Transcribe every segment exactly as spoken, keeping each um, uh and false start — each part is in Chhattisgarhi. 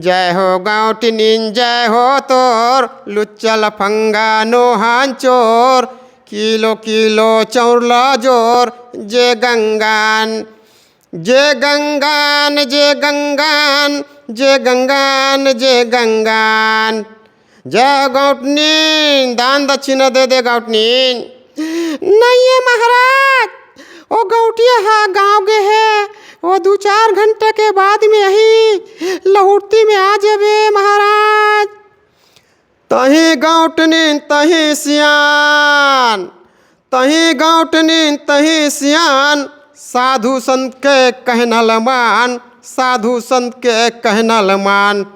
जय हो गौटिनिन, जय हो तोर, लुच्चा लफंगा नोहान चोर, किलो किलो चौरला जोर, जे गंगान, जे गंगान, जे गंगान, जे गंगान, जे गंगान। जय हो गौटिनिन, दान दक्षिणा दे दे गौटिनिन। नहीं है महाराज, ओ गौटिया हा गाँव गे हे, ओ दू चार घंटा के बाद में ही लहुरती में आ जाबे महाराज। तही गौटिनिन तही सियान, तही गौटिनिन तही सियान, साधु संत के कहना ल मान, साधु संत के कहना ल मान।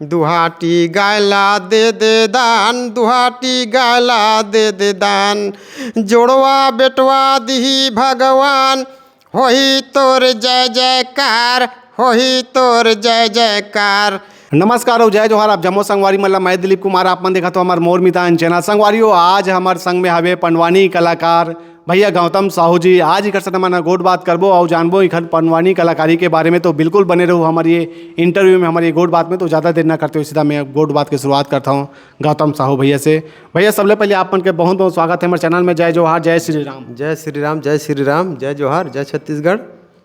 दुहाटी गाय ला दे दे दान, दुहाटी गाय ला दे दे दान, जोड़वा बेटवा दिही भगवान, होही तोर जय जयकार, होही तोर जय जयकार। नमस्कार अउ जय जोहार, आप जम्मो संगवारी मन ला मैं दिलीप कुमार, आप मन देखत हो हमर मोर मितान चैनल। संगवारी हो, आज हमर संग में हवे पंडवानी कलाकार भैया गौतम साहू जी। आज इकर साथ हमन गोठ बात करबो अउ जानबो इखर पंडवानी कलाकारी के बारे में। तो बिल्कुल बने रहू हमर ये इंटरव्यू में, हमर ये गोठ बात में। तो ज़्यादा देर ना करते हुए सीधा मैं गोठ बात के शुरुआत करता हूँ गौतम साहू भैया से। भैया, सबले पहले आप मन के बहुत बहुत स्वागत है हमर चैनल में। जय जोहार, जय श्री राम। जय श्री राम, जय श्री राम, जय जोहार, जय छत्तीसगढ़।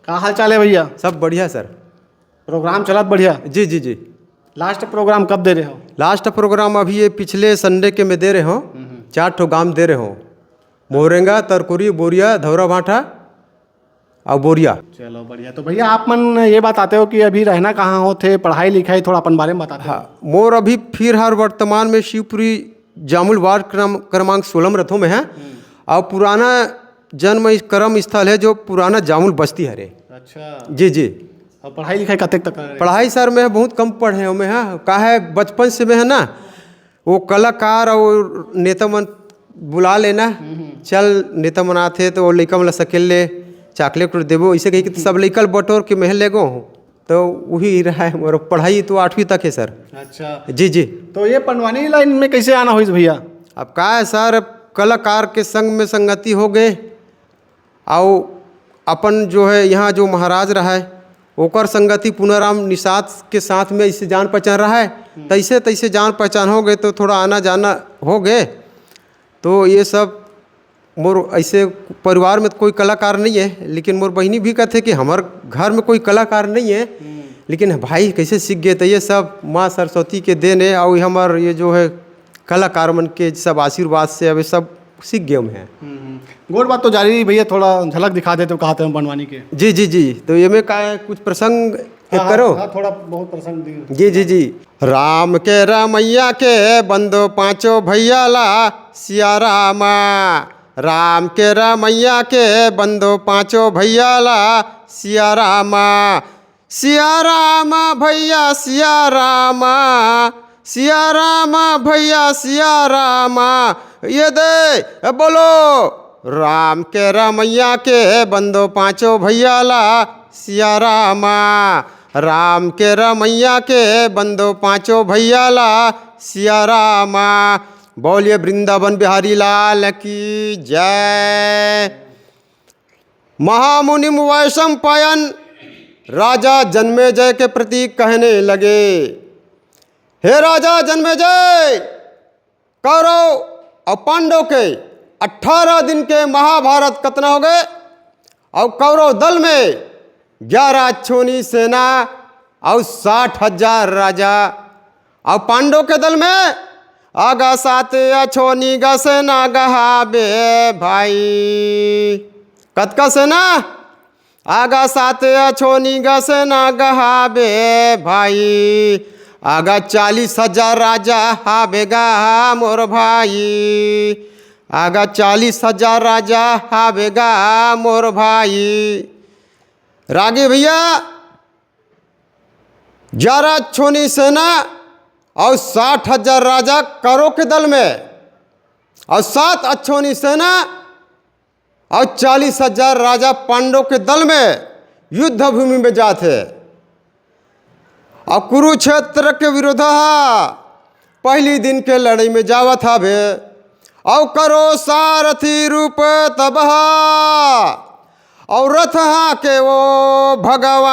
का हाल चाल है भैया? सब बढ़िया सर। प्रोग्राम चलत बढ़िया? जी जी जी। लास्ट प्रोग्राम कब दे रहे हो? लास्ट प्रोग्राम अभी ये पिछले संडे के मैं दे रहे हो, चार ठो गांव दे रहे हो, मोरेंगा, तरकुरी, बोरिया, धौरा भाटा और बोरिया। चलो बढ़िया। तो भैया, आप मन ये बताते हो कि अभी रहना कहाँ हो थे, पढ़ाई लिखाई थोड़ा अपन बारे में बताते हो? हाँ, मोर अभी फिर हर वर्तमान में शिवपुरी जामुल वार्ड क्रम क्रमांक सोलह में रथों में है। और पुराना जन्म इस कर्म स्थल है जो पुराना जामुल बस्ती हरे। अच्छा। जी जी। और पढ़ाई लिखाई कतेक तक करे? पढ़ाई सर मैं बहुत कम पढ़े हूँ मैं, हाँ, का है बचपन से मैं है ना, वो कलाकार और नेता मन बुला लेना, चल नेता मन आथे तो वो लइका मन ला सकेल ले, चॉकलेट देबो, इसे कही कि सब लइका ल बटोर के मैं ले गो हूँ। तो वही रहा है मोर पढ़ाई तो आठवीं तक है सर। अच्छा। जी जी। तो ये पंडवानी लाइन में कैसे आना होइस भैया? अब का है सर, अब कलाकार के संग में संगति हो गए, और अपन जो है यहाँ जो महाराज रहा है, ओकर संगति पुनाराम निषाद के साथ में इसे जान पहचान रहा है, तैसे तैसे जान पहचान हो गए तो थोड़ा आना जाना हो गए। तो ये सब मोर ऐसे परिवार में तो कोई कलाकार नहीं है, लेकिन मोर बहिनी भी कहते कि हमार घर में कोई कलाकार नहीं है, लेकिन भाई कैसे सीख गए? तो ये सब माँ सरस्वती के देन है, और हमार ये जो है कलाकार मन के सब आशीर्वाद से अभी सब सीख गए हम हैं। हम्म, हम्म। गोठ बात तो जारी रही भैया, थोड़ा झलक दिखा देते हो, कहा थे हम बनवानी के। जी जी जी। तो ये में का है, कुछ प्रसंग एक हाँ, करो। हाँ, थोड़ा बहुत प्रसंग दी। जी जी जी। राम के रमैया के बंदो पांचों भैया ला सिया रामा, राम के रमैया के बंदो पांचों भैया ला सिया रामा, सिया रामा भैया सिया रामा, सिया रामा भैया सिया रामा, ये दे बोलो। राम के रमैया के बंदो पांचों भैया ला सिया रामा, राम के रमैया के बंदो पांचों भैया ला सिया रामा। बोलिए वृंदावन बिहारी लाल की जय। महामुनिम वैशंपायन राजा जन्मेजय के प्रति कहने लगे, हे राजा जन्मेजय, कौरव और पांडव के अठारह दिन के महाभारत कतना हो गए, और कौरव दल में ग्यारह अक्षोणी सेना और साठ हजार राजा, और पांडव के दल में आगा सात अक्षोणी गा सेना गहाबे भाई। कतका सेना? आगा सात अछोनी गा सेना गहाबे भाई, आगा चालीस हजार राजा हाबे गा मोर भाई, आगा चालीस हजार राजा हाबे गा मोर भाई। रागी भैया, ग्यारह अछोनी सेना और साठ हजार राजा कौरव के दल में और सात अछोनी सेना और चालीस हजार राजा पांडव के दल में युद्ध भूमि में जात हे। और कुरुक्षेत्र के विरोध पहली दिन के लड़ाई में जावत हवे। और करो सारथी रूप तबह और रथ हाँके वो भगवान।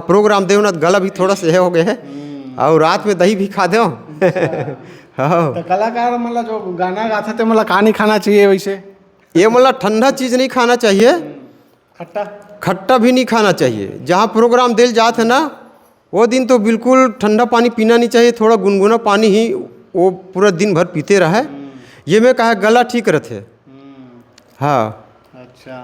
प्रोग्राम देव ना, गला भी थोड़ा से हो गए है। और रात में दही भी खा देव। हाँ। तो कलाकार मतलब जो गाना गाथे ते मतलब का नहीं खाना चाहिए वैसे? ये मतलब ठंडा चीज़ नहीं खाना चाहिए। खट्टा? खट्टा भी नहीं खाना चाहिए। जहाँ प्रोग्राम दिल जात है ना, वो दिन तो बिल्कुल ठंडा पानी पीना नहीं चाहिए, थोड़ा गुनगुना पानी ही वो पूरा दिन भर पीते रहे। ये में कहा गला ठीक रहते। हाँ। अच्छा,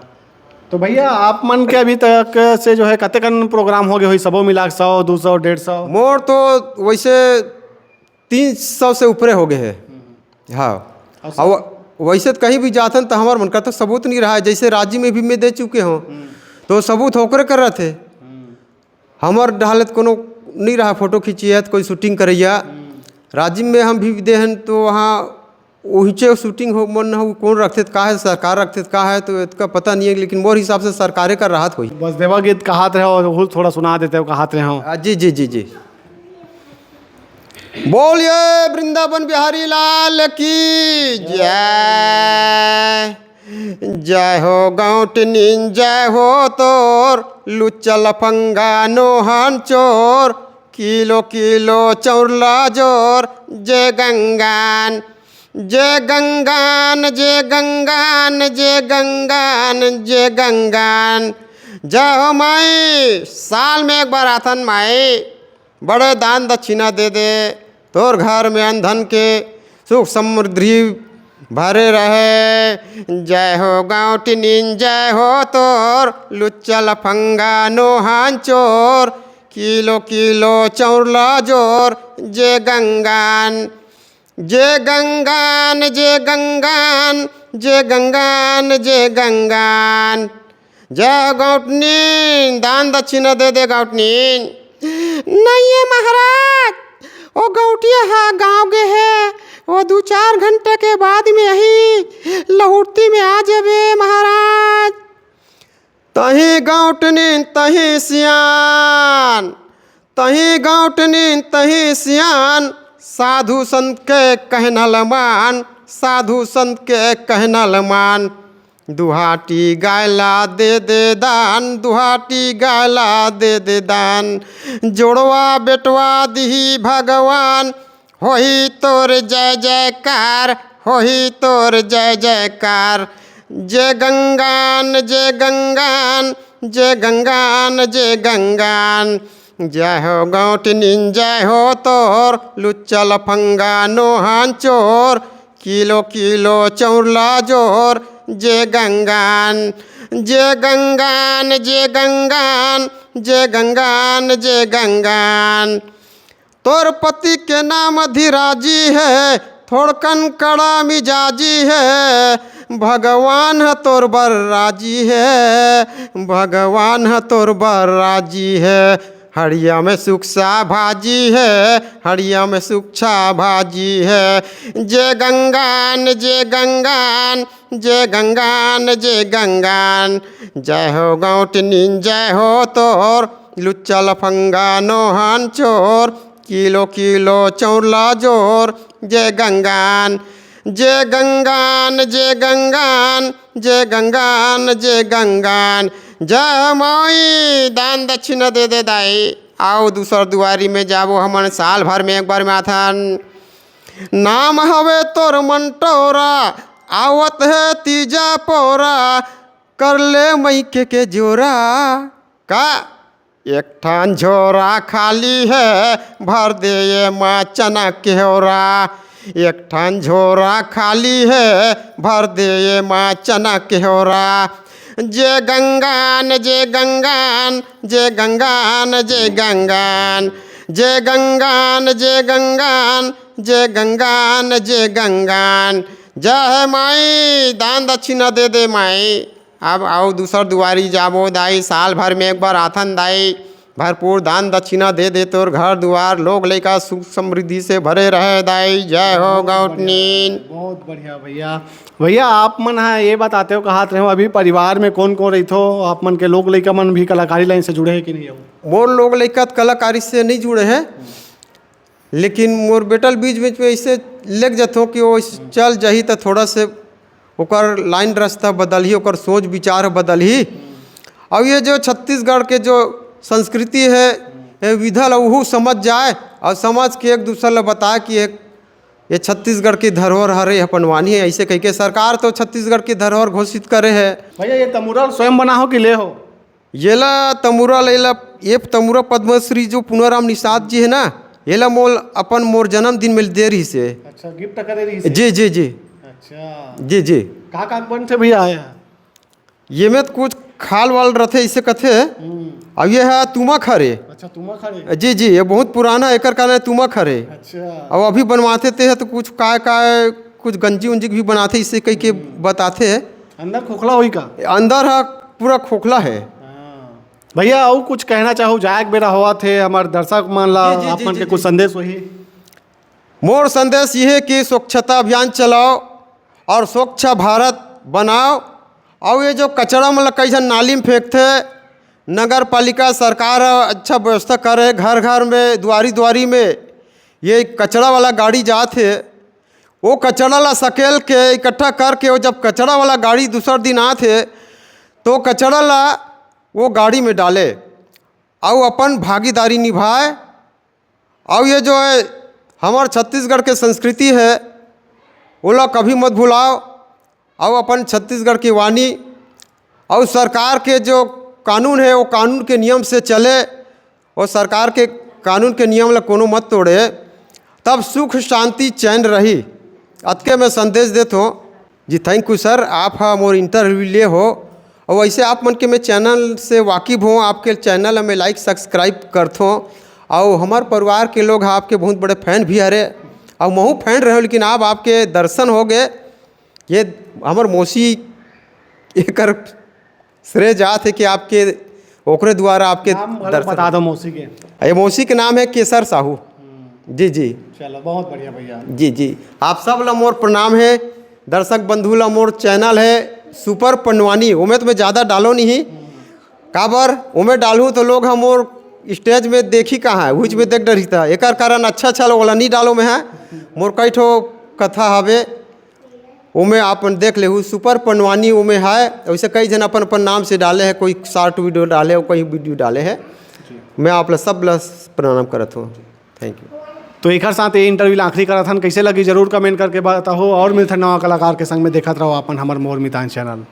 तो भैया, आप मन के अभी तक से जो है कतेकन प्रोग्राम हो गए होई, सबो मिला के सौ, दो सौ, डेढ़ सौ? मोर तो वैसे तीन सौ से ऊपरे हो गए हैं। हाँ। और और वैसे तो कहीं भी जाथन तो हमार मन का तो सबूत नहीं रहा है। जैसे राजी में भी मैं दे चुके हूँ, तो सबूत ओकरे कर रहे थे। हमार डालत कोनो नहीं रहा, फोटो खींचिए तो कोई शूटिंग करैया। राजी में हम भी दे हन तो वहाँ उहिचे शूटिंग हो मन हो, कौन रखते तो का है, सरकार रखते तो का है, तो इसका पता नहीं है। लेकिन मोर हिसाब से सरकारे का राहत होई। बस देवा गीत कहात रहे और वो थोड़ा सुना देते हो, कहात रहे हो। आ, जी जी जी जी। बोलिए वृंदावन बिहारी लाल की जय। जय हो गौटनीन, जय हो तोर लुच्चा लफंगा नोहन चोर, किलो किलो चौरला जोर। जय गंगान, जय गंगान, जय गंगान, जय गंगान, जय गंगान। जय हो माई, साल में एक बार आथन माई, बड़े दान दक्षिणा दे दे, तोर घर में अन धन के सुख समृद्धि भरे रहे। जय हो गौटनीन, जय हो तोर लुच्चा लफंगा नोहन चोर, किलो किलो चौरला जोर। जय गंगान, जय गंगान, जय गंगान, जय गंगान, जय गंगान। जय हो गौटनीन, दान दक्षिणा दे दे गौटनीन। नहीं है महाराज, वो गौटिया हा गाँव गे है, वो दू चार घंटा के बाद में यही लहुरती में आ जाबे महाराज। तही गौटनीन तही सियान, तही गौटनीन तही सियान, साधु संत के कहना ल मान, साधु संत के कहना ल मान। दुहाटी गाय ला दे दे दान, दुहाटी गाय ला दे दे दान। जोड़वा बेटवा दिही भगवान, होही तोर जय जयकार, होही तोर जय जयकार। जय गंगान, जय गंगान, जय गंगान, जय गंगान। जय हो गौटनीन, जय हो तोर लुच्चा लफंगा नोहन चोर, किलो किलो चौरला जोर। जय गंगान, जय गंगान, जय गंगान, जय गंगान, जय गंगान। तोर पति के नाम अधिराजी है, थोड़कन कड़ा मिजाजी है। भगवान ह तोर बर राजी है, भगवान ह तोर बर राजी है। हड़िया में सुक्सा भाजी है, हड़िया में सुक्सा भाजी है। जय गंगान, जय गंगान, जय गंगान, जय गंगान। जय हो गौटनीन, जय हो तोर लुच्चा लफंगा नोहन चोर, किलो किलो चौरला जोर। जय गंगान, जय गंगान, जय गंगान, जय गंगान, जय गंगान। जय हो माई, दान दक्षिणा दे दे दाई। आओ दूसर दुआरी में जाबो हमन, साल भर में एक बार में आथन। नाम हवे तोर मंटोरा, आवत है तीजा पोरा, कर ले मइके के जोरा। का एक ठन झोरा खाली है, भर दे ये माँ चना के होरा। एक ठन झोरा खाली है, भर दे ये माँ चना के होरा। जय गंगान, जय गंगान, जय गंगान, जय गंगान, जय गंगान, जय गंगान, जय गंगान, जय गंगान। जय है माई, दान दक्षिणा दे दे माई। अब आओ दूसर दुआरी जाबो दाई, साल भर में एक बार आथन दाई। भरपूर दान दक्षिणा दे दे तोर घर दुआर, लोग लइका सुख समृद्धि से भरे रहे दाई। जय हो गौटनीन। बहुत बढ़िया भैया। भैया, आप मन ह ये बताते हो, कहात रहे हो, अभी परिवार में कौन कौन रहिथो, आप मन के लोग लइका मन भी कलाकारी लाइन से जुड़े हैं कि नहीं हो? मोर लोग लइका त कलाकारी से नहीं जुड़े हैं, लेकिन मोर बेटल बीच बीच में ऐसे लग जाथो कि वो चल जाही त थोड़ा से ओकर लाइन रास्ता बदलही, ओकर सोच विचार बदलही। और ये जो छत्तीसगढ़ के जो संस्कृति है, ये विधा ला उहू समझ जाए और समझ के एक दूसर ला बताए कि एक ये छत्तीसगढ़ की धरोहर हरे, यह पंडवानी है, ऐसे कह के सरकार तो छत्तीसगढ़ की धरोहर घोषित करे है। भैया, ये तमुरा स्वयं बना हो कि ले हो? येला तमुरा लेला, ये तमुरा पद्मश्री जो पुनाराम निषाद जी है ना, एला मोल अपन मोर जन्मदिन में दे रहिस हे। अच्छा, गिफ्ट करे रहिस हे? जी, जी, जी। अच्छा। जी, जी। का का बनथे भैया? ये में तो कुछ खाल वाल रथे, इसे कथे। हम्म। अब ये है तुमक हरे। अच्छा, तुमक हरे। जी, जी, ये बहुत पुराना, एकर कारण तुमक हरे। अच्छा। अब अभी बनवाथे ते है तो कुछ काय काय, कुछ गंजी उंजी भी बनाथे, इसे कह के हम्म। बताथे। अंदर खोखला होई का? अंदर हा पूरा खोखला है। हाँ। भैया, अउ कुछ कहना चाहू, जाए के बेरा होवत हे, हमर दर्शक मन ला जी, जी, आप जी, मन जी, के जी। कुछ संदेश होही? मोर संदेश ये है कि स्वच्छता अभियान चलाओ और स्वच्छ भारत बनाओ। और ये जो कचरा मन ला कई झन नाली में फेंकथे, नगर पालिका सरकार ह अच्छा व्यवस्था करे, घर घर में, दुआरी दुआरी में ये कचरा वाला गाड़ी जात हे, वो कचरा ला सकेल के इकट्ठा करके, वो जब कचरा वाला गाड़ी दूसर दिन आत हे, तो कचरा ला वो गाड़ी में डाले, अउ अपन भागीदारी निभाए। अउ ये जो है, हमर छत्तीसगढ़ के संस्कृति है, ओला कभी मत भुलाओ। अउ अपन छत्तीसगढ़ की वाणी, अउ सरकार के जो कानून है, वो कानून के नियम से चले, और सरकार के कानून के नियम ला कोनो मत तोड़े, तब सुख, शांति, चैन रही। अतके मैं संदेश देत हों। जी, thank you sir, आप हा मोर interview ले हो। और वैसे आप मन के मैं channel से वाकिफ हों, आपके channel में like subscribe करथों, और हमार परिवार के लोग हा आपके बहुत बड़े fan भी हरे, और महू fan रहे, लेकिन आप, आपके दर्शन हो गए, ये हमर मौसी एकर श्रेय जात हे कि आपके, ओकरे द्वारा आपके नाम घलो दर्शन बता दो मौसी के। ये मौसी के नाम है केसर साहू। हम्म। जी, जी। चलो, बहुत बढ़िया भैया। जी, जी। आप सब ला मोर प्रणाम है। दर्शक बंधु ला मोर channel है सुपर पंडवानी, ओमे तो मैं ज़्यादा डालो नहीं। हम्म। काबर, ओमे डालहूँ तो लोग हम मोर stage में देखी कहाँ है, उच में देख डरही था। एकर कारण अच्छा अच्छा लोग वाला नहीं डालो में है। मोर कई ठो कथा हवे, ओमे आप मन देख लेहू, सुपर पंडवानी ओमे है। वैसे कई झन अपन अपन नाम से डाले हैं, कोई short video डाले हो, कोई video डाले हैं। मैं आप ला सब ला प्रणाम करत हूँ। Thank you। तो एकर साथ ये interview ला आखिरी करत हन। कैसे लगी जरूर comment करके बताहो, और मिलथन नवा कलाकार के संग में। देखत रहो अपन हमर मोर मितान channel।